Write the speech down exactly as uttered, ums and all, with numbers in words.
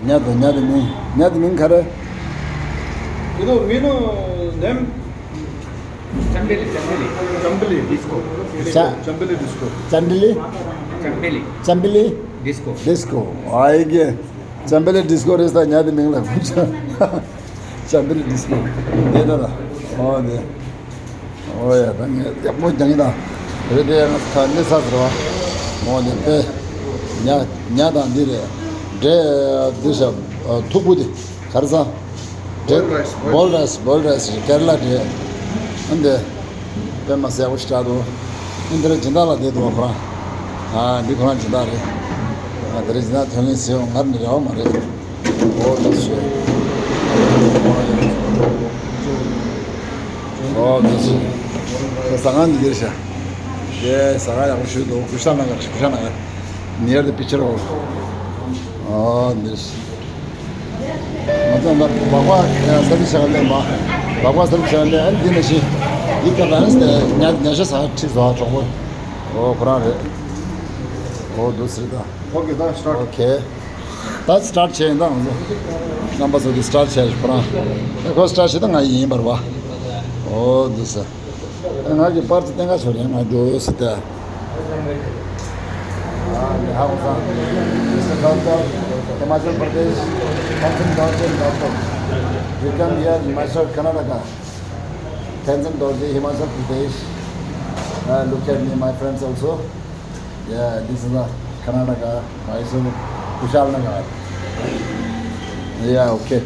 ཉ་དང་ཉ་དེ་མིང་། ཉ་དེ་མིང་ག་རེ། You know, you know name? Chambeli, Chambeli. Chambeli disco. Cha- Chambeli disco. Chambeli? Chambeli. Chambeli? Disco. Disco. ཨ་ཡེ་གེ། Chambeli disco རེད་ད། ཉ་དེ་མིང་ལ། Chambeli disco. དེ་ད་ལ། ཨོ་དེ། ཨོ་ཡ། ད་ངས་ཡག་པོ་རྒྱག་གི་ད། རེད་དེ། ང་ད་ནི་ཚ་ཟེར་བ། ཨོ་དེ་དེ། ཉ་ཉ་དང་འདི་རེད། འདྲེ་འདི་ཤ་ཐུག་པོ་དེ། ག་རེ་ཟ། འདྲེ། Boiled rice, boiled rice. Boiled rice རེད། ཀེ་ར་ལ་འདྲེ། ཨ་འདི། དཔེ་མ་སྲིད་ཡག་པོ་ཞིག་བསྲེགས་འདུག་ཨ་འདི་རེད། སྦྱིན་བདག་ལགས་བསྡད་འདུག་བ་ཁོ་རང་། ཨ་འདི་ཁོ་རང་སྦྱིན་བདག་རེད། ཨ་དེ་རིང་སྦྱིན་བདག་ཐོན་ངེས་ཟེར་ཡོང་། ང་ནི་རེ་བ་མ་རེད། ཨོ་ད་ཞོ། ཨོ་ད་ཞོ། ཟ་ཁང་འདི་འདིར་ཤ། དེ་ཟ་ཁང་ཡག་པོ་ཞིག་འདུག་གུ་ཤ་ན་ག་གུ་ཤ་ན་ག་ནེར་དེ་པི་ཆར་འོ། ཨོ་འདིར། ང་ཚོ་ང་སྦག་སྦག་ཡང་སར་བི་སི་བྱ་ག་སླེབས་མ། སྦག་སྦག་སར་བི་སི་བྱ་ག་སླེབས། ཨ་ནི་འདི་ནས་ཤི། འདི་སྐབས་ལ་ནི་ཉ་ཉ་ཤ་ཟ་ཁྲིད་བཟོ་གྲོགས་པོ། ཨོ་ཁོ་རང་རེད། ཨོ་འདུག་ཟེར་ད། Okay, ད་start. Okay. ད་སི་ཊར་ཊི་བྱས་ཡིན་ད་ང་ཚོ། རྣམ་པ་ཚོ་གི་སི་ཊར་ཊི་བྱས་ཁོ་རང་། ཨེ་ཁོ་སི་ཊར་ཊི་བྱས་ད་ང་ཡིན་པར་བ། ཨོ་འདུག་ཟེར། ང་གི་པར་ཅིག་བསྟན་ག་ཆོག་རེད། ང་འགྲོ་ཡོད་ཟེར་ཏེ། हाँ, यहाँ पर Mister Doctor, Himachal Pradesh, Tenzin Dorje, doctor. We come here, Mysore, Karnataka. Tenzin Dorje, Himachal Pradesh. Uh, look at me, my friends also. Yeah, this is a Karnataka, Mysore, Kushalnagar. Yeah, okay.